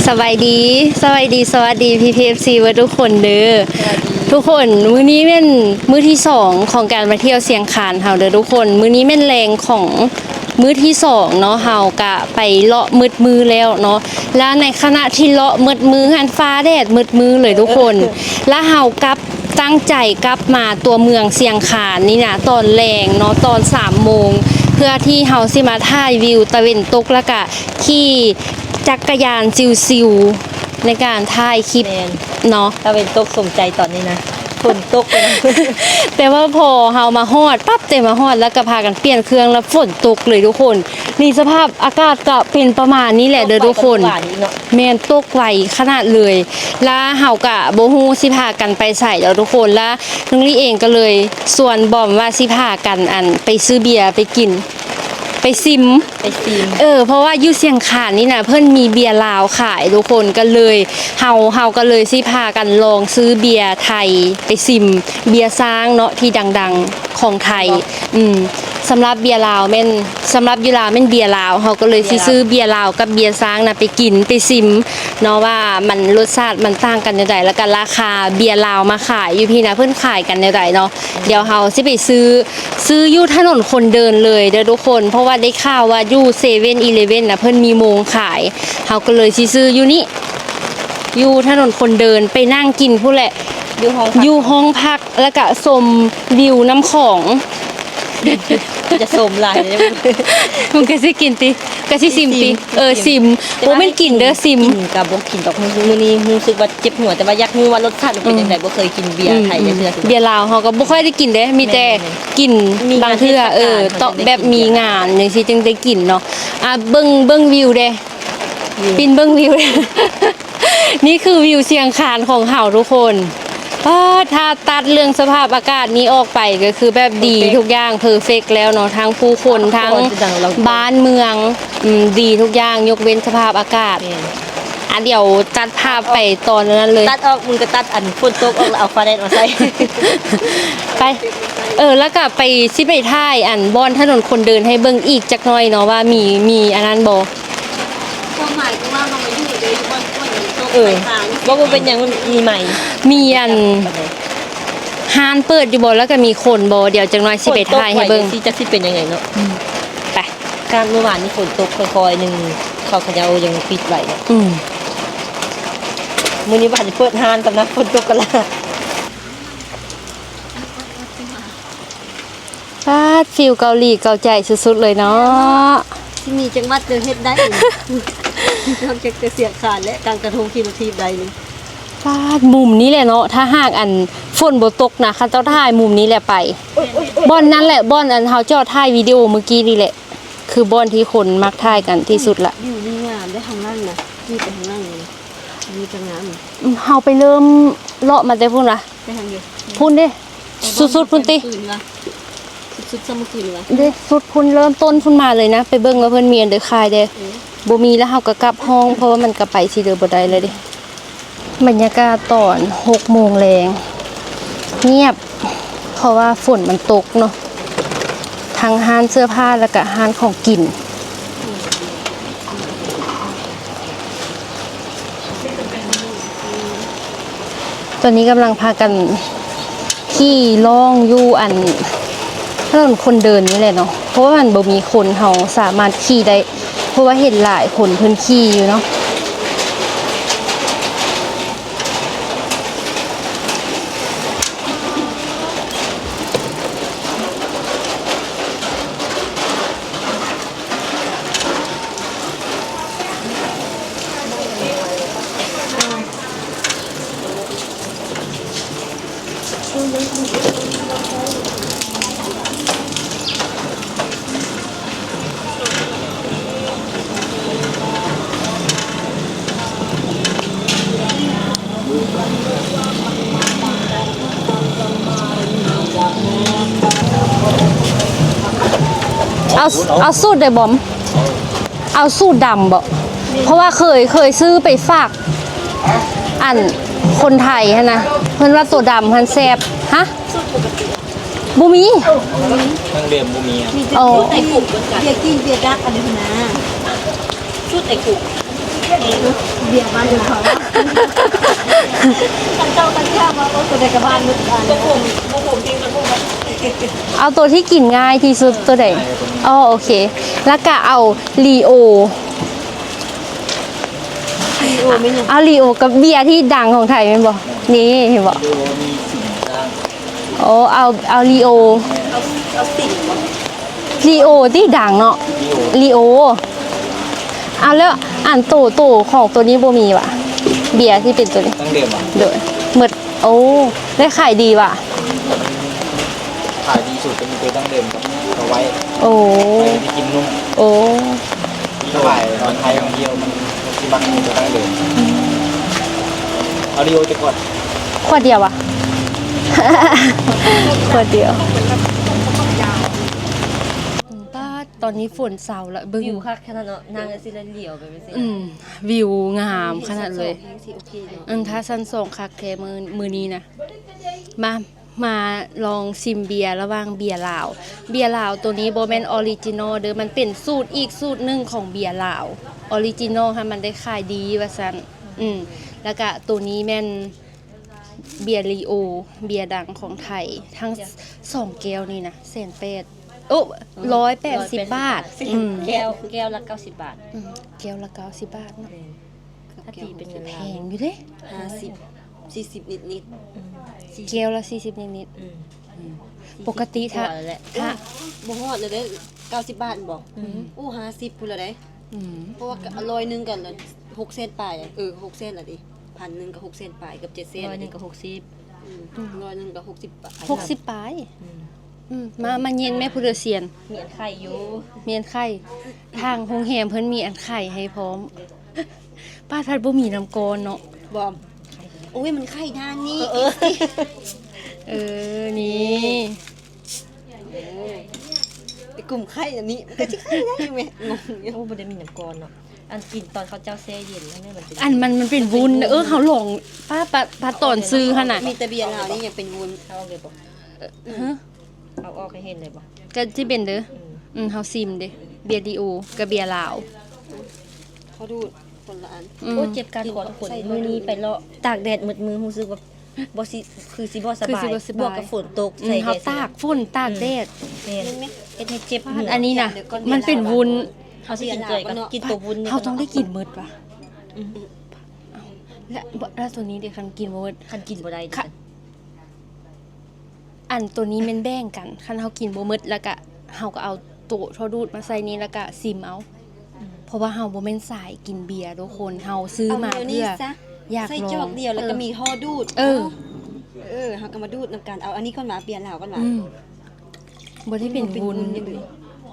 ສະບາຍດີ ສະບາຍດີ ສະຫວັດດີ ພີ່ໆ ເອັຟຊີ ເບິດທຸກຄົນເດີ. ທຸກຄົນ ມື້ນີ້ແມ່ນມື້ທີສອງຂອງການມາທ່ຽວຊຽງຄານເຮົາເດີທຸກຄົນ. ມື້ນີ້ແມ່ນແລງຂອງມື້ທີສອງເນາະ, ເຮົາກະໄປເລາະໝົດມື້ແລ້ວເນາະ ແລະ ໃນຂະນະທີ່ເລາະໝົດມື້ຫັ້ນ ຟ້າແດດໝົດມື້ເລີຍທຸກຄົນ. ແລະ ເຮົາກັບ ຕັ້ງໃຈກັບມາຕົວເມືອງຊຽງຄານນີ້ນະ ຕອນແລງເນາະ ຕອນສາມໂມງ ເພື່ອທີ່ເຮົາຊິມາຖ່າຍວິວຕາເວັນຕົກ ແລ້ວກະຂີ່ຈັກກະຍານຊິວໆ ໃນການຖ່າຍຄລິບ ແມ່ນ ເນາະ. ຕາເວັນຕົກສົມໃຈຕອນນີ້ນະ ຝົນຕົກໄປນຳ. ແຕ່ວ່າພໍເຮົາມາຮອດປັບ ແຕ່ມາຮອດແລ້ວກະພາກັນປ່ຽນເຄື່ອງ ແລ້ວຝົນຕົກເລີຍທຸກຄົນ. ນີ້ສະພາບອາກາດກະເປັນປະມານນີ້ແຫຼະເດີທຸກຄົນ. ແມ່ນ ຕົກໄວຂະໜາດເລີຍ ລະເຮົາກະບໍ່ຮູ້ຊິພາກັນໄປໃສແລ້ວທຸກຄົນ. ລະນ້ອງລີເອງກະເລີຍຊວນບອມວ່າຊິພາກັນ ອັນ ໄປຊື້ເບຍໄປກິນ ໄປຊິມ ໄປຊິມ ເອີ ເພາະວ່າຢູ່ຊຽງຄານນີ້ນະ ເພິ່ນມີເບຍລາວຂາຍທຸກຄົນ. ກະເລີຍ ເຮົາ ເຮົາກະເລີຍຊິພາກັນລອງຊື້ເບຍໄທໄປຊິມ ເບຍຊ້າງເນາະ ທີ່ດັງໆ ຂອງໄທ. ອືມ ສຳລັບເບຍລາວແມ່ນ ສຳລັບຢູ່ລາວແມ່ນເບຍລາວ ເຮົາກໍເລີຍຊິຊື້ເບຍລາວກັບເບຍຊ້າງນະໄປກິນໄປຊິມເນາະ ວ່າມັນ ລົດຊາດມັນຕ່າງກັນແນວໃດ ແລ້ວກະລາຄາເບຍລາວມາຂາຍຢູ່ພີ້ນະ ເພິ່ນຂາຍກັນແນວໃດເນາະ. ດຽວເຮົາຊິໄປຊື້ ຊື້ຢູ່ຖະໜົນຄົນເດີນເລີຍເດີທຸກຄົນ ເພາະວ່າໄດ້ຂ່າວວ່າຢູ່ເຊເວັ່ນອີເລເວັ່ນນະ ເພິ່ນມີໂມງຂາຍ. ເຮົາກໍເລີຍຊິຊື້ຢູ່ນີ້ ຢູ່ຖະໜົນຄົນເດີນ ໄປນັ່ງກິນພຸ້ນແຫຼະ ຢູ່ຫ້ອງພັກ ຢູ່ຫ້ອງພັກ ແລ້ວກະຊົມວິວນ້ຳຂອງ. ຈະຊົມຫຼາຍເດ້ ມຶງກະຊິກິນຕິ ກະຊິຊິມຕິ ຊິມ ເອີ ຊິມ ຊິມ ບໍ່ແມ່ນກິນເດີ ຊິມ ກິນກະບໍ່ກິນດອກ. ມື້ ມື້ນີ້ຮູ້ສຶກວ່າເຈັບຫົວ ແຕ່ວ່າຢາກຮູ້ວ່າລົດຊາດມັນເປັນຈັ່ງໃດ ອືມ ບໍ່ເຄີຍກິນເບຍ ອືມ ໄທຈັກເທື່ອ. ເບຍລາວເຮົາກະບໍ່ຄ່ອຍໄດ້ກິນເດ້ ມີແຕ່ ແມ່ນໆ ກິນບາງເທື່ອ ມີງານເທດສະການ ເອີ ເທົ່ານັ້ນ ເຕາະ ແບບມີງານຈັ່ງຊີ້ຈຶ່ງໄດ້ກິນເນາະ. ອ່າ ເບິ່ງ ເບິ່ງວິວເດ້ ວິວ ປິນເບິ່ງວິວ ນີ້ຄືວິວຊຽງຄານຂອງເຮົາທຸກຄົນ. ປາດ ຖ້າຕັດເລື່ອງສະພາບອາກາດນີ້ອອກໄປ ກະຄືແບບດີ ເພີເຟັກ ທຸກຢ່າງເພີເຟັກແລ້ວເນາະ ທັງຜູ້ຄົນ ທັງບ້ານເມືອງ ອືມ ດີທຸກຢ່າງ ຍົກເວັ້ນສະພາບອາກາດ. ແມ່ນ ອ່ະ ດຽວຕັດພາບໄປຕອນນັ້ນເລີຍ ຕັດອອກ ມຶງກະຕັດອັນຝົນຕົກອອກ ແລ້ວເອົາຟ້າແດດມາໃສ່. ໄປ ເອີ ແລ້ວກະໄປ ຊິໄປຖ່າຍອັນບ່ອນຖະໜົນຄົນເດີນໃຫ້ເບິ່ງອີກຈັກໜ້ອຍເນາະ ວ່າມີ ມີອັນນັ້ນບໍ່? ຄວາມໝາຍຄືວ່າເຮົາມາຢູ່ເດີ ຢູ່ບ່ອນ ບ່ອນ ເອີ ບໍ່ ບໍ່ເປັນຫຍັງ ມີໄໝ ມີອັນ ຮ້ານເປີດຢູ່ບໍ່ ແລ້ວກະມີຄົນບໍ່? ດຽວຈັກໜ້ອຍຊິໄປຖ່າຍໃຫ້ເບິ່ງ ຝົນຕົກໄວຈັ່ງຊີ້ ຈັກຊິເປັນຈັ່ງໃດເນາະ. ອືມ ໄປ ການມື້ວານນີ້ຝົນຕົກຄ່ອຍໆ ໜຶ່ງ ເຂົາ ເຂົາເຈົ້າຍັງປິດໄວ້ເນາະ. ອືມ ມື້ນີ້ວ່າຊິເປີດຮ້ານກັນນະ ຝົນຕົກກະລະ. ປາດ ຟີວເກົາຫຼີເກົາໃຈສຸດໆເລີຍເນາະ. ຊິມີຈັງຫວັດດຽວເຮັດໄດ້ ນອກຈາກຈະຊຽງຄານ ແລະ ກາງກະທົງຂີ່ລົດຖີບໄດ້ນີ້. ປາດ ມຸມນີ້ແຫຼະເນາະ ຖ້າຫາກອັນຝົນບໍ່ຕົກນະ ເຂົາເຈົ້າຖ່າຍມຸມນີ້ແຫຼະໄປ. ບ່ອນນັ້ນແຫຼະ ບ່ອນອັນເຮົາຈອດຖ່າຍວິດີໂອມື້ກີ້ນີ້ແຫຼະ ຄືບ່ອນທີ່ຄົນມັກຖ່າຍກັນທີ່ສຸດລະ. ວິວນີ້ງາມເດ້ ທາງຫຼັງນະ ຂີ່ໄປທາງຫຼັງນີ້ ວິວຈະງາມ. ອືມ ເຮົາໄປເລີ່ມເລາະມາແຕ່ພຸ້ນວະ. ໄປທາງໃດ? ພຸ້ນເດ້ ສຸດໆພຸ້ນຕິ ສຸດໆຊຳມື້ຄືນວະ ເດ້ ສຸດພຸ້ນ ເລີ່ມຕົ້ນພຸ້ນມາເລີຍນະ ໄປເບິ່ງວ່າເພິ່ນມີອັນໃດຂາຍແດ່. ເອີ ບໍ່ມີແລ້ວເຮົາກະກັບຫ້ອງ ເພາະວ່າມັນກະໄປຊິເດີບໍ່ໄດ້ແລ້ວເດ້. ບັນຍາກາດຕອນຫົກໂມງແລງ ງຽບ ເພາະວ່າຝົນມັນຕົກເນາະ ທັງຮ້ານເສື້ອຜ້າ ແລ້ວກະຮ້ານຂອງກິນ. ຕອນນີ້ກຳລັງພາກັນຂີ່ລ່ອງຢູ່ອັນຖະໜົນຄົນເດີນນີ້ແຫຼະເນາະ ເພາະວ່າມັນບໍ່ມີຄົນ ເຮົາສາມາດຂີ່ໄດ້ ເພາະວ່າເຫັນຫຼາຍຄົນເພິ່ນຂີ່ຢູ່ເນາະ. ເອົາ ເອົາສູດໃດບອມ? ເອົາສູດດຳບໍ? ເພາະວ່າເຄີຍ ເຄີຍຊື້ໄປຝາກ ອັນ ຄົນໄທຫັ້ນນະ ເພິ່ນວ່າໂຕດຳຫັ້ນແຊບ. ຮະ? ບໍ່ມີ ທາງເດີມບໍ່ມີ. ມີແຕ່ ອໍ ເບຍກິນເບຍດັກອັນນີ້ນະ ສູດໄອ້ກຸກ. ເບຍບ້ານເຂົາ ເຂົາເຈົ້າກໍເຊື່ອວ່າ ໂອ້ ຕົວໃດກໍບ້ານໝົດ ເອົາຕົວທີ່ກິນງ່າຍທີ່ສຸດ ຕົວໃດ? ອໍ ໂອເຄ ແລ້ວກະເອົາລີໂອ ລີໂອແມ່ນຫຍັງ? ເອົາລີໂອກັບເບຍທີ່ດັງຂອງໄທແມ່ນບໍ່? ນີ້ເຫັນບໍ່? ໂອ້ ເອົາ ເອົາລີໂອ ເອົາ ເອົາສິງບໍ່? ລີໂອຕິ ດັງເນາະ ລີໂອ ລີໂອ ເອົາແລ້ວ ອັນໂຕ ໂຕຂອງໂຕນີ້ບໍ່ມີຫວາ? ເບຍທີ່ເປັນໂຕນີ້ ດັ້ງເດີມຫວາ? ໂດຍ ໝົດ ໂອ້ ໄດ້ຂາຍດີຫວາ? ຂາຍດີສຸດກໍມີແຕ່ດັ້ງເດີມກັບເອົາໄວ້ ໂອ້ ໄວ້ໄປກິນນົມ ໂອ້ ສະບາຍ ຕອນໄທທ່ອງທ່ຽວມັນ ມັນຊິມັກກິນແຕ່ດັ້ງເດີມ ເອົາລີໂອຈັກຂວດ? ຂວດດຽວຫວາ? ຂວດດຽວ ອືມ ປ້າ ຕອນນີ້ຝົນເຊົາລະ ເບິ່ງ ວິວຄັກຂະໜາດເນາະ ນັ່ງຈັ່ງຊີ້ແລ້ວຫຼຽວໄປຈັ່ງຊີ້ ອືມ ວິວງາມຂະໜາດເລີຍ ຊັ້ນສອງແຮງຊິໂອເຄເນາະ ອືມ ຖ້າຊັ້ນສອງຄັກແທ້ ມື້ ມື້ນີ້ນະ ມາ ມາລອງຊິມເບຍລະຫວ່າງເບຍລາວ ເບຍລາວໂຕນີ້ບໍ່ແມ່ນອໍຣິຈິນອລເດີ ມັນເປັນສູດອີກສູດໜຶ່ງຂອງເບຍລາວ ອໍຣິຈິນອລຫັ້ນມັນໄດ້ຂາຍດີວ່າຊັ້ນ ອືມ ລະກະໂຕນີ້ແມ່ນ ເບຍລີໂອ ເບຍດັງຂອງໄທ ທັງສອງແກ້ວນີ້ນະ ແສນແປດ ໂອ້ ຮ້ອຍແປດສິບບາດ ອືມ ແກ້ວ ແກ້ວລະເກົ້າສິບບາດ ອືມ ແກ້ວລະເກົ້າສິບບາດເນາະ ແມ່ນ ຖ້າຕີເປັນເງິນລາວ ແພງຢູ່ເດ້ ຫ້າສິບ ສີ່ສິບນິດໆ ອືມ ແກ້ວລະສີ່ສິບນິດໆ ອືມ ອືມ ປົກກະຕິຖ້າ ໂອ້ຍ ບໍ່ຮອດເລີຍເດ້ ເກົ້າສິບບາດແມ່ນບໍ່? ອືມ ໂອ້ ຫ້າສິບພຸ້ນລະເດ້ ອືມ ເພາະວ່າກະ ຮ້ອຍໜຶ່ງກະຫົກແສນປາຍ ເອີ ຫົກແສນລະຕິ ພັນໜຶ່ງກະຫົກແສນປາຍ ເກືອບເຈັດແສນ ຮ້ອຍໜຶ່ງກະຫົກສິບ ອືມ ອືມ ຮ້ອຍໜຶ່ງກະຫົກສິບປາຍ ຫົກສິບປາຍ ອືມ ອືມ ມາ ມາເຢັນແມ່ຜູ້ດຽວຊຽນ ມີອັນໄຂ່ຢູ່ ມີອັນໄຂ່ ທາງໂຮງແຮມເພິ່ນມີອັນໄຂ່ໃຫ້ພ້ອມ ປາດພັດບໍ່ມີນ້ຳກ້ອນເນາະ ບໍ່ ໂອ້ຍ ມັນໄຂ່ດ້ານນີ້ ເອີ ເອີ ນີ້ ໂອ້ ໄປກຸມໄຂ່ອັນນີ້ ມັນກະຊິໄຂ່ໄດ້ຢູ່ແມະ ງົງຢູ່ ໂອ້ ບໍ່ໄດ້ມີນ້ຳກ້ອນເນາະ ອັນກິນຕອນເຂົາເຈົ້າແຊ່ເຢັນຫັ້ນນະ ມັນເປັນ ອັນມັນ ມັນເປັນວຸ້ນ ເອີ ເຮົາລອງ ປ້າ ປາ ປາຕອນຊື້ຫັ້ນນະ ມີແຕ່ເບຍລາວນີ້ຍັງເປັນວຸ້ນ ເອົາອອກເລີຍບໍ່? ເອີ ຮະ ເອົາອອກໃຫ້ເຫັນເລີຍບໍ່? ກະຊິເປັນເດີ ອືມ ອືມ ເຮົາຊິມເດ້ ເບຍລີໂອກັບເບຍລາວ ຂໍດູດຄົນລະອັນ ອືມ ໂອ້ ເຈັບການຄໍທຸກຄົນ ມື້ນີ້ໄປເລາະຕາກແດດໝົດມື້ ຮູ້ສຶກວ່າ ບໍ່ຊິ ຄືຊິບໍ່ສະບາຍ ຄືຊິບໍ່ສະບາຍ ບວກກັບຝົນຕົກ ອືມ ໃສ່ ເຮົາຕາກຝົນຕາກແດດ ອືມ ແມ່ນ ແມ່ນ ເຮັດໃຫ້ເຈັບຫວ ອັນນີ້ນະ ມັນເປັນວຸ້ນ ເຮົາຊິກິນເກືອຍກ່ອນ ກິນໂຕວຸ້ນ ເຮົາຕ້ອງໄດ້ກິນໝົດຫວາ? ອືມ ເອົ້າ ແລ້ວ ແລ້ວໂຕນີ້ເດ ຄັນກິນບໍ່ໝົດ ຄັນກິນບໍ່ໄດ້ ອັນໂຕນີ້ແມ່ນແບ່ງກັນ ຄັນເຮົາກິນບໍ່ໝົດ ແລ້ວກະເຮົາກະເອົາໂຕທໍ່ດູດມາໃສ່ນີ້ ແລ້ວກະຊິມເອົາ ອືມ ເພາະວ່າເຮົາບໍ່ແມ່ນສາຍກິນເບຍທຸກຄົນ ເຮົາຊື້ມາເພື່ອຢາກລອງ ໃສ່ຈອກດຽວ ແລ້ວກະມີທໍ່ດູດ ເອີ ເອີ ເຮົາກະມາດູດນຳກັນ ເອົາອັນນີ້ກ່ອນຫວາ ເບຍລາວກ່ອນຫວາ ອືມ ບໍ່ໄດ້ເປັນວຸ້ນ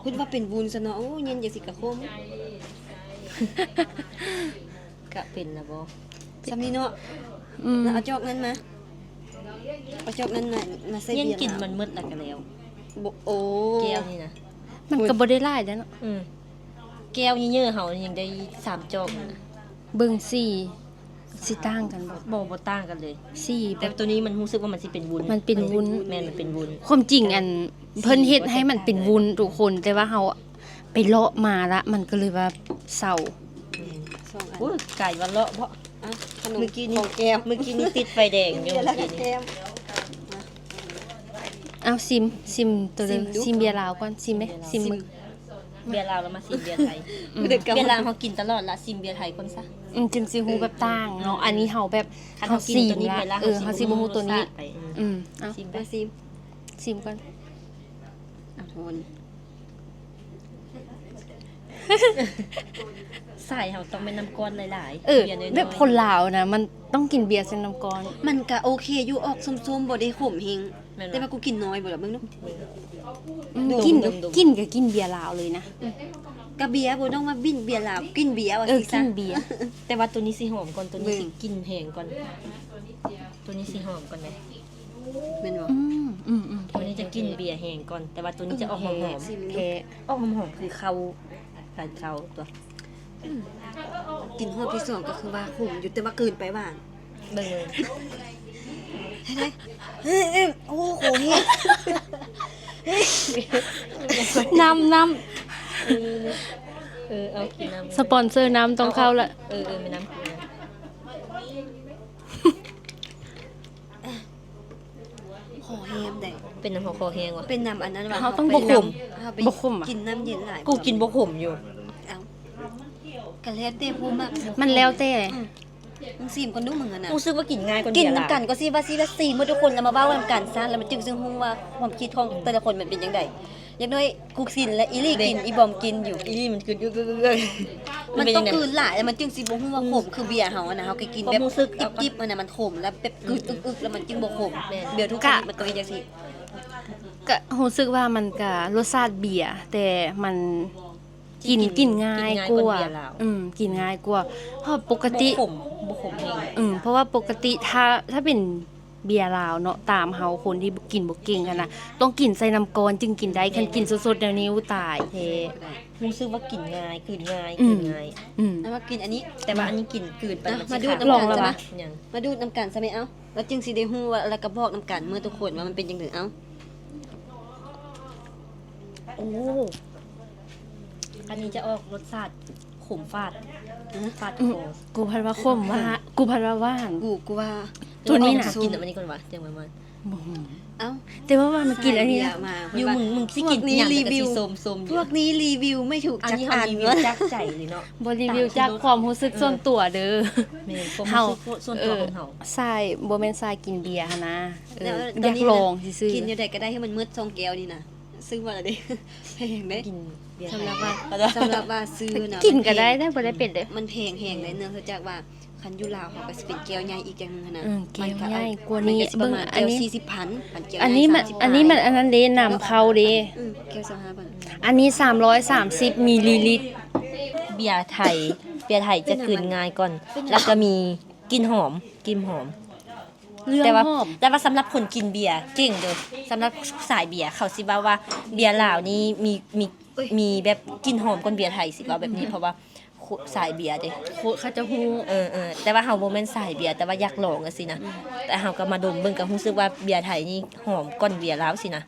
ຄິດວ່າເປັນວຸ້ນຊະເນາະ ໂອ້ ເຢັນຈັ່ງຊີ້ກະຄົມ ກະເປັນລະບໍ່ ສ່ຳນີ້ເນາະ ອືມ ເອົາຈອກນັ້ນມາ ເອົາຈອກນັ້ນມາ ມາໃສ່ເບຍ ກິນມັນໝົດລະກະແລ້ວ ບໍ່ ໂອ້ ແກ້ວນີ້ນະ ມັນກະບໍ່ໄດ້ຫຼາຍເດ້ເນາະ ອືມ ແກ້ວເຍີະໆ ເຮົາຍັງໄດ້ສາມຈອກນະ ເບິ່ງສີ ຊິຕ່າງກັນບໍ່? ບໍ່ ບໍ່ຕ່າງກັນເລີຍ ສີ ແຕ່ໂຕນີ້ມັນຮູ້ສຶກວ່າມັນຊິເປັນວຸ້ນ ມັນເປັນວຸ້ນ ແມ່ນ ມັນເປັນວຸ້ນ ຄວາມຈິງອັນ ເພິ່ນເຮັດໃຫ້ມັນເປັນວຸ້ນທຸກຄົນ ແຕ່ວ່າເຮົາ ໄປເລາະມາລະ ມັນກະເລີຍວ່າເຊົາ ແມ່ນ ສອງອັນ ໂອ້ຍ ກາຍວ່າເລາະເບາະ ອ່ະ ຂະໜົມ ມື້ກີ້ນີ້ ຂອງແກ້ມ ມື້ກີ້ນີ້ຕິດໄຟແດງຢູ່ ເບຍລາວກະແກ້ມ ເອົາຊິມ ຊິມໂຕເດີ ຊິມເບຍລາວກ່ອນ ຊິມເບຍລາວ ຊິມເບິ່ງ ຊິມເບຍລາວແລ້ວມາຊິມເບຍໄທ ອືມ ເບຍລາວເຮົາກິນຕະຫຼອດລະ ຊິມເບຍໄທກ່ອນຊະ ອືມ ຈຶ່ງຊິຮູ້ແບບຕ່າງເນາະ ເອີ ອັນນີ້ເຮົາແບບ ຄັນເຮົາກິນໂຕນີ້ໄປລະ ເຮົາຊິບໍ່ຮູ້ ເຮົາຊິບໍ່ຮູ້ໂຕນີ້ ອືມ ເອົາ ຊິມໄປ ຊິມ ຊິມກ່ອນ ອ່ະ ສາຍເຮົາຕ້ອງແມ່ນນ້ຳກ້ອນຫຼາຍໆ ເອີ ເບຍນ້ອຍໆ ແບບຄົນລາວນະ ມັນຕ້ອງກິນເບຍໃສ່ນ້ຳກ້ອນ ມັນກະໂອເຄຢູ່ ອອກສົ້ມໆ ບໍ່ໄດ້ຂົມແຮງ ແມ່ນບໍ່ ແຕ່ວ່າກູກິນນ້ອຍບໍ່ລະ ເບິ່ງດູ ອືມ ກິນ ກິນກະກິນເບຍລາວເລີຍນະ ກະເບຍບໍ່ຕ້ອງວ່າບິນເບຍລາວ ກິນເບຍວ່າ ເອີ ຊິຊະ ກິນເບຍ ແຕ່ວ່າໂຕນີ້ຊິຫອມກ່ອນ ໂຕນີ້ຊິກິນແຮງກ່ອນ ໂຕນີ້ຊິຫອມກ່ອນເດ້ ແມ່ນບໍ່? ອືມ ອືມ ອືມ ໂຕນີ້ຈະກິນເບຍແຮງກ່ອນ ແຕ່ວ່າໂຕນີ້ຈະອອກຫອມໆ ແທ້ ອອກຫອມໆ ຄືເຂົ້າ ການເຂົ້າຕົວະ ອືມ ກິນຮອບທີສອງກໍຄືວ່າຂົມຢູ່ ແຕ່ວ່າເກີນໄປຫວານ ເບິ່ງເລີຍ ເຮັດໄດ້ ໂອ້ໂຫ ເຮັດ ນ້ຳ ນ້ຳ ເອີ ເອີ ເອົາກິນນ້ຳ ສະປອນເຊີນ້ຳຕ້ອງເຂົ້າລະ ເອີ ເອີ ແມ່ນ້ຳກິນນະ ຄໍແຮງເດ້ ເປັນຫຍັງເຮົາຄໍແຮງວະ ເປັນນ້ຳອັນນັ້ນວະ ເຮົາຕ້ອງບໍ່ຂົມ ເຮົາໄປ ບໍ່ຂົມຫວາ ກິນນ້ຳເຢັນຫຼາຍ ກູກິນບໍ່ຂົມຢູ່ ເອົ້າ ກໍແລ້ວແຕ່ຜູ້ມັກ ມັນແລ້ວແຕ່ ອືມ ມຶງຊີມກ່ອນດູ ມຶງຫັ້ນນະ ຮູ້ສຶກວ່າກິນງ່າຍກວ່າ ກິນນຳກັນກໍຊິວ່າຊິລະ ຊີມໝົດທຸກຄົນ ແລ້ວມາເວົ້ານຳກັນຊະ ແລ້ວມັນຈຶ່ງຊິຮູ້ວ່າຄວາມຄິດຂອງແຕ່ລະຄົນມັນເປັນຈັ່ງໃດ ຢ່າງໜ້ອຍກູກິນ ແລະ ອີ່ຫຼີກິນ ອີ່ບອມກິນຢູ່ ອີ່ຫຼີມັນຄື ມັນຕ້ອງກືນຫຼາຍ ແລ້ວມັນຈຶ່ງຊິບໍ່ຮູ້ວ່າຂົມ ອືມ ຄືເບຍເຮົາຫັ້ນນະ ເຮົາກໍກິນແບບ ຄວາມຮູ້ສຶກ ຈິບໆຫັ້ນນະ ມັນຂົມ ແລ້ວແບບກືນອຶກໆ ແລ້ວມັນຈຶ່ງບໍ່ຂົມ ແມ່ນ ເບຍທຸກຄົນ ກະ ມັນຕ້ອງເຮັດຈັ່ງຊີ້ ກະຮູ້ສຶກວ່າມັນກະລົດຊາດເບຍ ແຕ່ມັນ ກິນ ກິນ ກິນງ່າຍກວ່າ ກິນງ່າຍກວ່າເບຍລາວ ອືມ ກິນງ່າຍກວ່າ ເພາະປົກກະຕິ ບໍ່ຂົມ ບໍ່ຂົມແຮງ ອືມ ເພາະວ່າປົກກະຕິຖ້າ ຖ້າເປັນເບຍລາວເນາະ ຕາມເຮົາຄົນທີ່ກິນບໍ່ເກັ່ງຫັ້ນນະ ຕ້ອງກິນໃສ່ນ້ຳກ້ອນຈຶ່ງກິນໄດ້ ແມ່ນ ຄັນກິນສົດໆແນວນີ້ ໂອ້ ຕາຍແທ້ ແມ່ນ ຮູ້ສຶກວ່າກິນງ່າຍ ກືນງ່າຍ ອືມ ກືນງ່າຍ ອືມ ແລ້ວມາກິນອັນນີ້ ແຕ່ວ່າອັນນີ້ກິນກືນໄປ ອ່ະ ມັນຊິ ມາດູດນຳກັນຊະ ມາ ຫຍັງ ມາດູດນຳກັນຊະແມ່ ເອົ້າ ແລ້ວຈຶ່ງຊິໄດ້ຮູ້ວ່າ ແລ້ວກໍບອກນຳກັນເມື່ອທຸກຄົນວ່າມັນເປັນຈັ່ງໃດ ເອົ້າ ໂອ້ ອັນນີ້ຈະອອກລົດຊາດຂົມຝາດ ຮະ ຝາດຄໍ ອືມ ກູພັດວ່າຂົມຫວານ ກູພັດວ່າຫວານ ກູ ກູວ່າ ໂຕນີ້ນະ ກິນອັນນີ້ກ່ອນຫວາ ຈັ່ງຫວານ ບໍ່ຮູ້ ເອົ້າ ແຕ່ວ່າ ວ່າມັນກິນອັນນີ້ນະ ຢູ່ ມຶງ ມຶງຊິກິນອີ່ຫຍັງກໍຊິສົ້ມໆຢູ່ ພວກນີ້ຣີວິວໄມ່ຖືກຈັກອັນ ຈາກໃຈເລີຍເນາະ ບໍ່ຣີວິວຈາກຄວາມຮູ້ສຶກສ່ວນຕົວເດີ ແມ່ນ ຄວາມຮູ້ສຶກສ່ວນຕົວຂອງເຮົາ ເອີ ສາຍ ບໍ່ແມ່ນສາຍກິນເບຍຫັ້ນນະ ເອີ ຢາກລອງຊື່ໆ ກິນແນວໃດກໍໄດ້ໃຫ້ມັນໝົດສອງແກ້ວນີ້ນະ ຊື້ມາແລ້ວເດ້ ແພງເດ້ ກິນເບຍ ສຳລັບວ່າ ສຳລັບວ່າຊື້ນະ ກິນກໍໄດ້ເດ້ ບໍ່ໄດ້ເປັນເດ້ ມັນແພງແຮງເດ້ ເນື່ອງຈາກວ່າຄັນຢູ່ລາວເຮົາກໍຊິເປັນແກ້ວໃຫຍ່ອີກຢ່າງໜຶ່ງຫັ້ນນະ ເອີ ແກ້ວໃຫຍ່ກວ່ານີ້ ມັນກໍຊິປະມານແກ້ວສີ່ສິບພັນ ອັນແກ້ວໃຫຍ່ ອັນນີ້ມັນ ສາມສິບ ອັນນີ້ມັນອັນນັ້ນເດ້ ນຳເຂົ້າເດ້ ອືມ ແກ້ວຊາວຫ້າພັນ ອັນນີ້ສາມຮ້ອຍສາມສິບມິນລີລິດ ເບຍໄທ ເບຍໄທຈະກືນງ່າຍກ່ອນ ແລ້ວກໍມີກິ່ນຫອມ ກິ່ນຫອມ ເລື່ອງ ແຕ່ວ່າ ຫອມ ແຕ່ວ່າສຳລັບຄົນກິນເບຍເກັ່ງເດີ ສຳລັບສາຍເບຍ ເຂົາຊິເວົ້າວ່າເບຍລາວນີ້ມີ ມີ ເອີຍ ມີແບບກິ່ນຫອມກ່ອນເບຍໄທ ຊິເວົ້າແບບນີ້ ອືມ ເພາະວ່າສາຍເບຍເດ້ ເຂົາເຈົ້າຮູ້ ເອີ ເອີ ແຕ່ວ່າເຮົາບໍ່ແມ່ນສາຍເບຍ ແຕ່ວ່າຢາກລອງຈັ່ງຊີ້ນະ ອືມ ແຕ່ເຮົາກໍມາດົມເບິ່ງ ກໍຮູ້ສຶກວ່າເບຍໄທນີ້ຫອມກ່ອນເບຍລາວຊີ້ນະ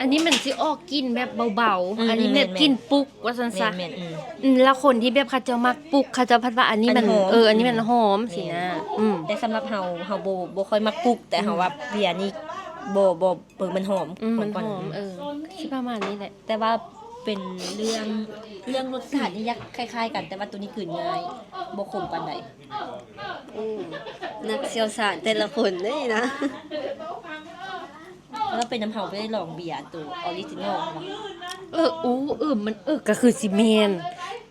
ອັນນີ້ມັນຊິອອກກິ່ນແບບເບົາໆ ອືມ ອັນນີ້ແບບ ແມ່ນໆ ກິ່ນປຸກ ວ່າຊັ້ນຊະ ແມ່ນໆ ອືມ ອືມ ແລ້ວຄົນທີ່ແບບເຂົາເຈົ້າມັກປຸກ ເຂົາເຈົ້າພັດວ່າອັນນີ້ມັນ ອັນຫອມ ເອີ ອັນນີ້ມັນຫອມ ແມ່ນ ຊີ້ນະ ອືມ ແຕ່ສຳລັບເຮົາ ເຮົາບໍ່ ບໍ່ຄ່ອຍມັກປຸກ ແຕ່ເຮົາ ອືມ ວ່າເບຍນີ້ບໍ່ ບໍ່ ເບິ່ງມັນຫອມ ອືມ ມັນຫອມ ເອີ ຊິປະມານນີ້ແຫຼະ ແຕ່ວ່າເປັນເລື່ອງ ເລື່ອງລົດຊາດນີ້ຢາກຄ້າຍໆກັນ ແຕ່ວ່າໂຕນີ້ກືນງ່າຍ ບໍ່ຂົມປານໃດ ໂອ້ ນັກຊ່ຽວຊານແຕ່ລະຄົນເດ້ນະ. ແລ້ວເປັນນຳເຮົາໄປໄດ້ລອງເບຍໂຕອໍຣິຈິນອລ ເອີ ໂອ້ ເອີ ມັນ ເອີ ກໍຄືຊິແມ່ນ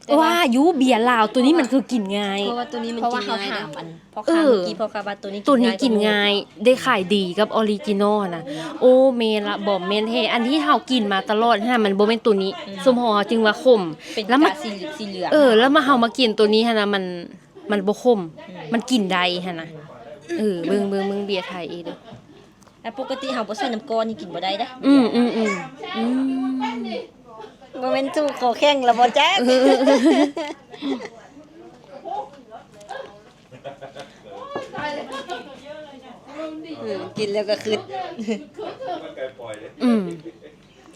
ແຕ່ວ່າ ວ່າຢູ່ເບຍລາວໂຕນີ້ມັນຄືກິນງ່າຍ ເພາະວ່າໂຕນີ້ມັນກິນງ່າຍ ເພາະວ່າເຮົາຖາມອັນພໍ່ຄ້າ ເອີ ເມື່ອກີ້ ພໍ່ຄ້າວ່າໂຕນີ້ກິນງ່າຍ ໂຕນີ້ກິນງ່າຍ ໄດ້ຂາຍດີກັບອໍຣິຈິນອລຫັ້ນນະ ໂອ້ ແມ່ນລະ ບໍ່ແມ່ນແທ້ ອັນທີ່ເຮົາກິນມາຕະຫຼອດຫັ້ນນະ ມັນບໍ່ແມ່ນໂຕນີ້ ອືມ ສົມພໍເຮົາຈຶ່ງວ່າຂົມ ເປັນ ແລ້ວມາ ກະສີ ສີເຫຼືອງ ເອີ ແລ້ວມາເຮົາມາກິນໂຕນີ້ຫັ້ນນະ ມັນ ມັນບໍ່ຂົມ ອືມ ມັນກິນໄດ້ຫັ້ນນະ ອືມ ເອີ ເບິ່ງ ເບິ່ງ ເບິ່ງເບຍໄທເອເດີ. ແລ້ວປົກກະຕິເຮົາບໍ່ໃສ່ນ້ຳກ້ອນນີ້ກິນບໍ່ໄດ້ເດ້. ອືມ ອືມ ອືມ ອືມ ບໍ່ແມ່ນສູ້ຄໍແຂງລະບໍ່ຈັກ. ເອີ ເອີ ເອີ ອືມ ກິນແລ້ວກໍຄຶດ. ອືມ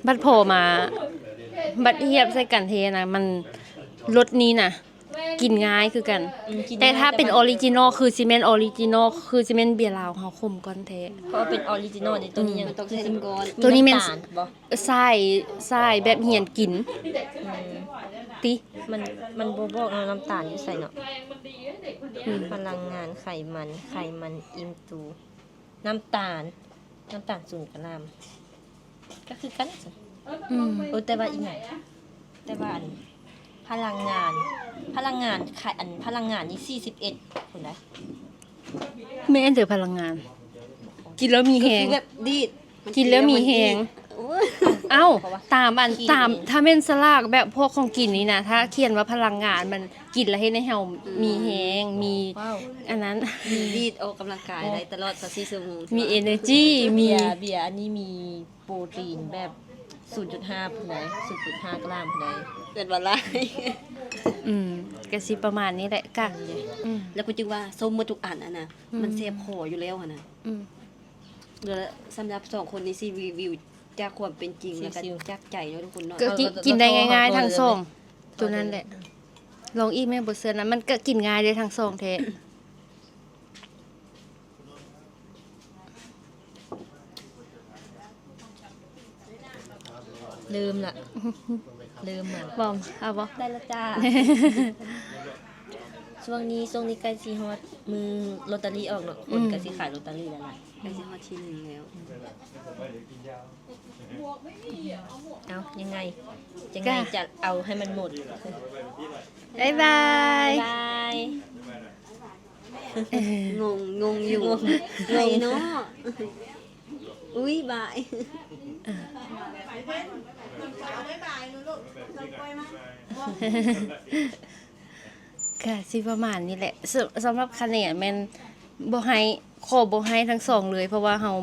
ບັດພໍມາ ບັດທຽບໃສ່ກັນເທນະ ມັນ ລົດນີ້ນະ ກິນງ່າຍຄືກັນ ອືມ ກິນງ່າຍ ແຕ່ຖ້າເປັນ ແຕ່ວ່າ ອໍຣິຈິນອລ ຄືຊິແມ່ນອໍຣິຈິນອລ ຄືຊິແມ່ນເບຍລາວເຮົາຂົມກ່ອນແທ້ ເພາະວ່າເປັນອໍຣິຈິນອລນີ້ ໂຕນີ້ ອືມ ຍັງ ມັນຕ້ອງໃສ່ນ້ຳກ້ອນ ໂຕນີ້ແມ່ນ ນ້ຳຕານບໍ່? ເອີ ສາຍ ສາຍແບບຮຽນກິນ ອືມ ຕິ ມັນ ມັນບໍ່ບອກເນາະ ນ້ຳຕານຢູ່ໃສເນາະ ອືມ ພະລັງງານ ໄຂມັນ ໄຂມັນອີ່ມໂຕ ນ້ຳຕານ ນ້ຳຕານສູນກະຫຼາມ ກໍຄືກັນ ອືມ ເອີ ແຕ່ວ່າອີຫຍັງ ແຕ່ວ່າອັນ ພະລັງງານ ພະລັງງານ ຂະ ອັນ ພະລັງງານນີ້ສີ່ສິບເອັດພຸ້ນໃດ໋ ແມ່ນເດີ ພະລັງງານ ກິນແລ້ວມີແຮງ ກໍຄືແບບດີດ ກິນແລ້ວມີແຮງ ໂອ້ຍ ເອົ້າ ຕາມອັນ ຕາມ ຖ້າແມ່ນສະຫຼາກແບບພວກຂອງກິນນີ້ນະ ຖ້າຂຽນວ່າພະລັງງານ ມັນກິນແລ້ວເຮັດໃຫ້ເຮົາ ອືມ ມີແຮງ ມີ ວ້າວ ອັນນັ້ນ ມີດີດ ອອກກຳລັງກາຍໄດ້ຕະຫຼອດຊາວສີ່ຊົ່ວໂມງ ມີເອເນີຈີ ມີ ເບຍ ເບຍອັນນີ້ມີໂປຣຕີນແບບສູນຈຸດຫ້າພຸ້ນໃດ ສູນຈຸດຫ້າກຣາມພຸ້ນໃດ ເກີດວ່າຫຼາຍ ອືມ ກະຊິປະມານນີ້ແຫຼະ ກະ ອືມ ອືມ ແລ້ວກໍຈຶ່ງວ່າສົ້ມໝົດທຸກອັນຫັ້ນນະ ອືມ ມັນແສບຄໍຢູ່ແລ້ວຫັ້ນນະ ອືມ ແລ້ວສຳລັບສອງຄົນນີ້ຊິຣີວິວຈາກຄວາມເປັນຈິງ ແລ້ວກໍ ຊິວໆ ຈາກໃຈເນາະທຸກຄົນເນາະ ກໍກິນ ເອີ ກິນໄດ້ງ່າຍໆທັງສອງ ຕົວນັ້ນແຫຼະ ລອງອີກແມ່ນບໍ່ເຊື່ອນະ ມັນກະກິນງ່າຍເດ້ທັງສອງແທ້. ເລີ່ມລະ ເລີ່ມມາ ບອມ ເອົາບໍ່? ໄດ້ລະຈ້າ. ຊ່ວງນີ້ ຊ່ວງນີ້ໃກ້ຊິຮອດມື້ລອດຕະລີອອກເນາະ ອືມ ຄົນກະຊິຂາຍລອດຕະລີແລ້ວລະ ໃກ້ຊິຮອດທີໜຶ່ງແລ້ວ. ເອົາ ຍັງໄງ ຍັງໄງ ກະ ຈະເອົາໃຫ້ມັນໝົດ. ບາຍບາຍ ບາຍບາຍ. ງົງ ງົງຢູ່ ງົງ ໃຜເນາະ ອຸ້ຍ ບາຍ. ກະຊິປະມານນີ້ແຫຼະ ສ- ສຳລັບຄະແນນແມ່ນບໍ່ໃຫ້ ຂໍບໍ່ໃຫ້ທັງສອງເລີຍ ເພາະວ່າເຮົາ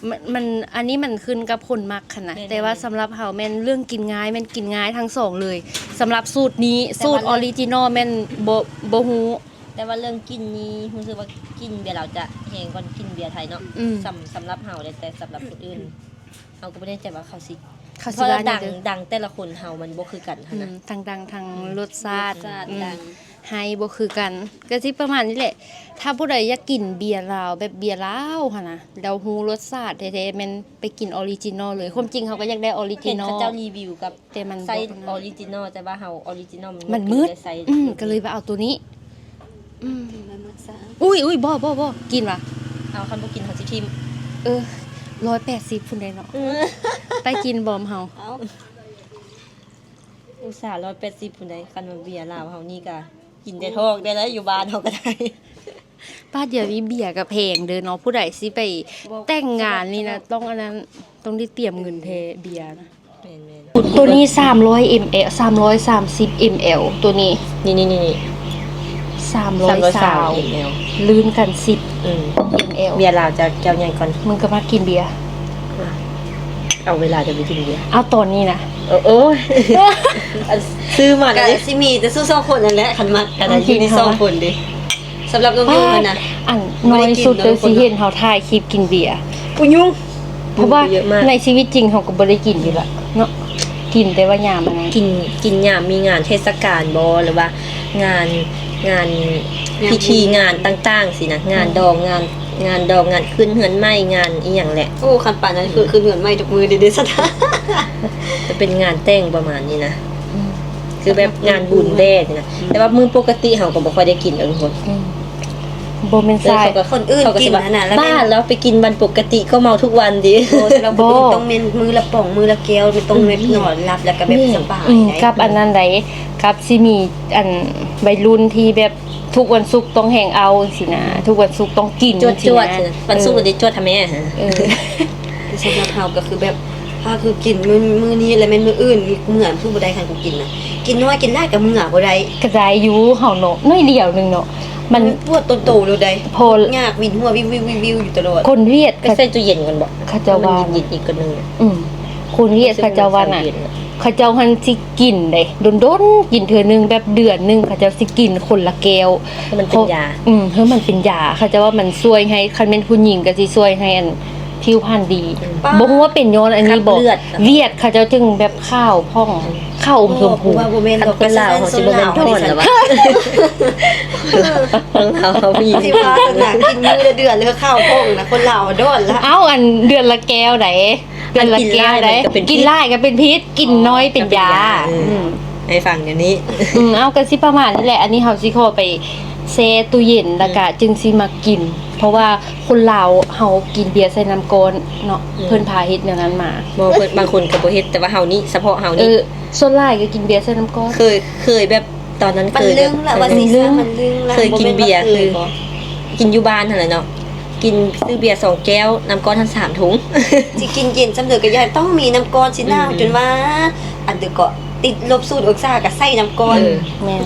ມັນ ມັນ ອັນນີ້ມັນຂຶ້ນກັບຄົນມັກຫັ້ນນະ ແມ່ນໆ ແຕ່ວ່າສຳລັບເຮົາແມ່ນເລື່ອງກິນງ່າຍ ແມ່ນກິນງ່າຍທັງສອງເລີຍ ສຳລັບສູດນີ້ ແຕ່ວ່າ ສູດອໍຣິຈິນໍແມ່ນບໍ່ ບໍ່ຮູ້ ແຕ່ວ່າເລື່ອງກິນນີ້ຮູ້ສຶກວ່າກິນເບຍລາວຈະແຮງກວ່າກິນເບຍໄທເນາະ ອືມ ສຳ ສຳລັບເຮົາເດ້ ແຕ່ສຳລັບຄົນອື່ນ ເຮົາກໍບໍ່ແນ່ໃຈວ່າເຂົາຊິ ເຂົາຊິວ່າຫຍັງ ເພາະວ່າດັງ ດັງແຕ່ລະຄົນເຮົາມັນບໍ່ຄືກັນຫັ້ນນະ ອືມ ທັງດັງທັງ ອືມ ລົດຊາດ ລົດຊາດ ອືມ ດັງ ໃຫ້ບໍ່ຄືກັນ ກະຊິປະມານນີ້ແຫຼະ. ຖ້າຜູ້ໃດຢາກກິນເບຍລາວ ແບບເບຍລາວຫັ້ນນະ ແລ້ວຮູ້ລົດຊາດແທ້ໆ ແມ່ນໄປກິນອໍຣິຈິນໍເລີຍ. ຄວາມຈິງເຮົາກໍຢາກໄດ້ອໍຣິຈິນໍ ເຫັນເຂົາເຈົ້າຣີວິວກັບ ແຕ່ມັນ ໃຊ້ ບໍ່ ອໍຣິຈິນໍ ແຕ່ວ່າເຮົາອໍຣິຈິນໍ ມັນ ມັນມືດ ໃຊ້ ອືມ ກະເລີຍວ່າເອົາໂຕນີ້ ອືມ ກິນໄປໝົດຊະ ອຸ້ຍ ອຸ້ຍ ບໍ່ ບໍ່ ບໍ່ ກິນຫວາ? ເອົາ ຄັນບໍ່ກິນເຮົາຊິຖິ້ມ ເອີ ຮ້ອຍແປດສິບພຸ້ນໃດເນາະ ໄປກິນບອມເຮົາ ເອົາ ອຸດສ່າຮ້ອຍແປດສິບພຸ້ນໃດ ຄັນວ່າເບຍລາວເຮົານີ້ກະກິນແຕ່ທອກໄດ້ແລ້ວ ຢູ່ບ້ານເຮົາກະໄດ້. ປ້າ ດຽວນີ້ເບຍກະແພງເດີເນາະ ຜູ້ໃດຊິໄປແຕ່ງງານນີ້ນະ ຕ້ອງອັນນັ້ນ ຕ້ອງໄດ້ຕຽມເງິນແທ້ເບຍນະ. ແມ່ນໆ ໂຕນີ້ສາມຮ້ອຍເອັມແອລ ສາມຮ້ອຍສາມສິບເອັມແອລ ໂຕນີ້ ນີ້ໆໆ ສາມຮ້ອຍຊາວ ສາມຮ້ອຍຊາວເອັມແອລ ລື່ນກັນສິບ ອືມ ເອັມແອລ. ເບຍລາວຈະແກ້ວໃຫຍ່ກ່ອນ ມຶງກະມັກກິນເບຍ ເອົາເວລາຈະໄປກິນເບຍ ເອົາຕອນນີ້ນະ ເອີ ໂອ້ຍ ອັນ ຊື້ມາກະຊິມີແຕ່ສູ່ສອງຄົນນັ້ນແຫຼະ ຄັນມັກກະໄດ້ຢູ່ນີ້ສອງຄົນເດ້. ສຳລັບນ້ອງຢູຫັ້ນນະ ອັນ ນ້ອຍສຸດເດີ ຊິເຫັນເຮົາຖ່າຍຄລິບກິນເບຍ ຜູ້ຍຸງ ເພາະວ່າໃນຊີວິດຈິງເຮົາກໍບໍ່ໄດ້ກິນຢູ່ລະເນາະ ກິນແຕ່ວ່າຍາມອັນນັ້ນ ກິນ ກິນຍາມມີງານເທດສະການບໍ ຫຼືວ່າງານ ງານພິທີງານຕ່າງໆຊີ້ນະ ງານດອງ ງານ ງານດອງ ງານຂຶ້ນເຮືອນໃໝ່ ງານອີ່ຫຍັງແຫຼະ. ໂອ້ ຄັນປານນັ້ນຄືຂຶ້ນເຮືອນໃໝ່ທຸກມື້ເດ ເດສະ ຈະເປັນງານແຕ່ງປະມານນີ້ນະ ອືມ ຄືແບບງານບຸນແດ່ຊີ້ນະ ອືມ ແຕ່ວ່າມື້ປົກກະຕິເຮົາກໍບໍ່ຄ່ອຍໄດ້ກິນດອກທຸກຄົນ ອືມ ບໍ່ແມ່ນສາຍ ຄົນອື່ນກິນຫັ້ນນະ ບ້າ ລາວໄປກິນວັນປົກກະຕິກໍເມົາທຸກວັນຕິ. ໂອ້ ສຳລັບຄົນອື່ນຕ້ອງແມ່ນມື້ລະປ໋ອງ ມື້ລະແກ້ວ ຕ້ອງແບບນອນຫຼັບ ແລ້ວກະແບບສະບາຍ ອືມ ກັບອັນນັ້ນໃດ ກັບຊິມີອັນໄວລຸ້ນທີ່ແບບທຸກວັນສຸກຕ້ອງແຮງເອົາຊີ້ນະ ອືມ ທຸກວັນສຸກຕ້ອງກິນ ຈວດໆ ຊີ້ນະ ວັນສຸກ ເອີ ລະໄດ້ຈວດທຳແມ່ ເອີ ແຕ່ສຳລັບເຮົາກະຄືແບບ ຖ້າຄືກິນມື້ ມື້ນີ້ແລ້ວແມ່ນມື້ອື່ນ ເມື່ອຄືບໍ່ໄດ້ ຄັນກູກິນນະ ກິນນ້ອຍກິນຫຼາຍກະເມື່ອບໍ່ໄດ້ ກະໄດ້ຢູ່ເຮົາເນາະ ໜ້ອຍດຽວໜຶ່ງເນາະ ມັນປວດໂຕໂຕໂລດໃດ ພໍຍາກວິນຫົວວິວໆໆຢູ່ຕະຫຼອດ. ຄົນຫວຽດ ໄປໃສ່ຕູ້ເຢັນກ່ອນບໍ ເຂົາເຈົ້າວ່າ ມັນເຢັນອີກກ່ອນໜຶ່ງ ອືມ ຄົນຫວຽດເຂົາເຈົ້າວ່ານະ ເຂົາເຈົ້າຫັ້ນຊິກິນເດ້ ດົນໆກິນເທື່ອໜຶ່ງ ແບບເດືອນໜຶ່ງ ເຂົາເຈົ້າຊິກິນຄົນລະແກ້ວ ໃຫ້ມັນເປັນຢາ ອືມ ໃຫ້ມັນເປັນຢາ ເຂົາເຈົ້າວ່າມັນຊ່ວຍໃຫ້ ຄັນແມ່ນຜູ້ຍິງກະຊິຊ່ວຍໃຫ້ອັນ ຜິວພັນດີ ອືມ ບໍ່ຮູ້ວ່າເປັນຍ້ອນອັນນີ້ບໍ ຫວຽດເຂົາເຈົ້າຈຶ່ງແບບຂາວຜ່ອງ ອືມ ຂາວອົມຊົມພູ ບໍ່ ບໍ່ແມ່ນດອກ ຄັນຄົນລາວເຮົາຊິບໍ່ແມ່ນດອນລະຫວາ ຄົນລາວເຮົາມີ ຊິວ່າຊັ້ນນະ ກິນມື້ລະເດືອນລະຂາວຜ່ອງນະ ຄົນລາວດອນລະ ເອົ້າ ອັນເດືອນລະແກ້ວໃດ ເດືອນລະແກ້ວໃດ ກິນຫຼາຍກະເປັນພິດ ກິນໜ້ອຍເປັນຢາ ອືມ ໃຫ້ຟັງດຽວນີ້ ອືມ ເອົ້າ ກະຊິປະມານນີ້ແຫຼະ ອັນນີ້ເຮົາຊິຂໍໄປແຊ່ຕູ້ເຢັນ ອືມ ລະກະຈຶ່ງຊິມາກິນ ເພາະວ່າຄົນລາວເຮົາກິນເບຍໃສ່ນ້ຳກ້ອນເນາະ ອືມ ເພິ່ນພາເຮັດແນວນັ້ນມາ ບໍ່ ເພິ່ນ ບາງຄົນກະບໍ່ເຮັດ ແຕ່ວ່າເຮົານີ້ ສະເພາະເຮົານີ້ ເອີ ສ່ວນຫຼາຍກະກິນເບຍໃສ່ນ້ຳກ້ອນ ເຄີຍ ເຄີຍແບບ ຕອນນັ້ນເຄີຍແບບ ມັນລຶ້ງລະວ່າຊິ ມັນລຶ້ງລະ ເຄີຍກິນເບຍ ຄືກິນຢູ່ບ້ານຫັ້ນແຫຼະເນາະ ກິນ ຊື້ເບຍສອງແກ້ວ ນ້ຳກ້ອນຫັ້ນສາມຖົງ ຊິກິນເຢັນຊ່ຳໃດກະຢ່າ ຕ້ອງມີນ້ຳກ້ອນ ຊິໜາວ ອືມ ຈົນວ່າ ອັນເດກະຕິດລົບສູນອົງສາກະໃສ່ນ້ຳກ້ອນ ເອີ ແມ່ນ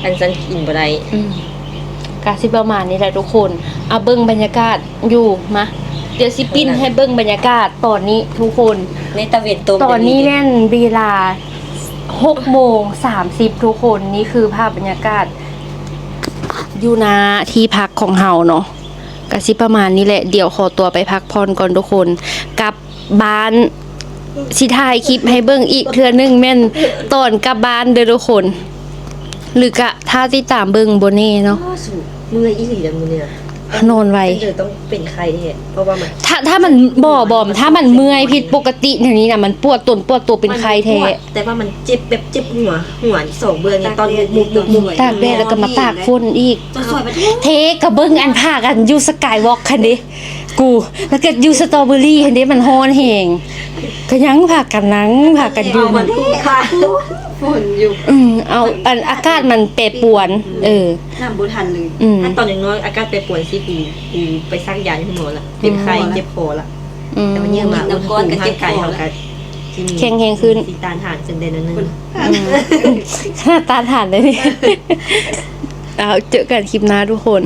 ອັນຊັ້ນກິນບໍ່ໄດ້ ອືມ ກະຊິປະມານນີ້ແຫຼະທຸກຄົນ ເອົາເບິ່ງບັນຍາກາດ ຢູ່ ມາ ດຽວຊິປິ່ນໃຫ້ເບິ່ງບັນຍາກາດຕອນນີ້ທຸກຄົນ ໃນຕາເວັນຕົງ ຕອນນີ້ແມ່ນເວລາຫົກໂມງສາມສິບທຸກຄົນ ນີ້ຄືພາບບັນຍາກາດຢູ່ໜ້າທີ່ພັກຂອງເຮົາເນາະ ກະຊິປະມານນີ້ແຫຼະ ດຽວຂໍຕົວໄປພັກຜ່ອນກ່ອນທຸກຄົນ ກັບບ້ານ ຊິຖ່າຍຄລິບໃຫ້ເບິ່ງອີກເທື່ອໜຶ່ງ ແມ່ນຕອນກັບບ້ານເດີທຸກຄົນ ຫຼືກະຖ້າຕິດຕາມເບິ່ງ ບໍ່ແນ່ເນາະ. ອ້າວ ເມື່ອຍອີ່ຫຼີແລ້ວມື້ນີ້ນະ ນອນໄວ ເອີ ຕ້ອງເປັນໄຂ້ແທ້ ເພາະວ່າມັນ ຖ້າ ຖ້າມັນ ບໍ່ ບອມ ຖ້າມັນເມື່ອຍຜິດປົກກະຕິແນວນີ້ນະ ມັນປວດຕົນປວດຕົວເປັນໄຂ້ແທ້. ແຕ່ວ່າມັນເຈັບແບບເຈັບຫົວ ຫົວສອງເບື້ອງນີ້ ຕອນມຸບໆໆ ຕາກແດດ ແລ້ວກໍມາຕາກຝົນອີກ. ເທກະເບິ່ງອັນພາກັນຢູ່ສະກາຍວອກຫັ້ນເດ ກູ ແລ້ວກໍຢູ່ສະຕໍເບີຣີຫັ້ນເດ ມັນຮ້ອນແຮງ ກໍຍັງພາກັນນັ່ງ ພາກັນຢູ່ ມັນທຸກຄ່ະ ຝົນຢູ່ ອືມ ເອົາ ອັນອາກາດມັນແປປວນ ເອີ ນຳບໍ່ທັນເລີຍ. ອືມ ຕອນນ້ອຍໆ ອາກາດແປປວນຊິ ກູໄປສັກຢາຢູ່ໂຮງໝໍລະ ເປັນໄຂ້ ເຈັບຄໍລະ. ອືມ ແຕ່ວ່າເຍອະມາ ອຸນຫະພູມຮ່າງກາຍເຮົາກໍຊິມີ ແຂງແຮງຂຶ້ນ ຊິຕ້ານທານຂຶ້ນໄດ້ໜ້ອຍໜຶ່ງ. ອືມ ຂະໜາດຕ້ານທານໄດ້ນີ້. ເອົາ ເຈີກັນຄລິບໜ້າທຸກຄົນ.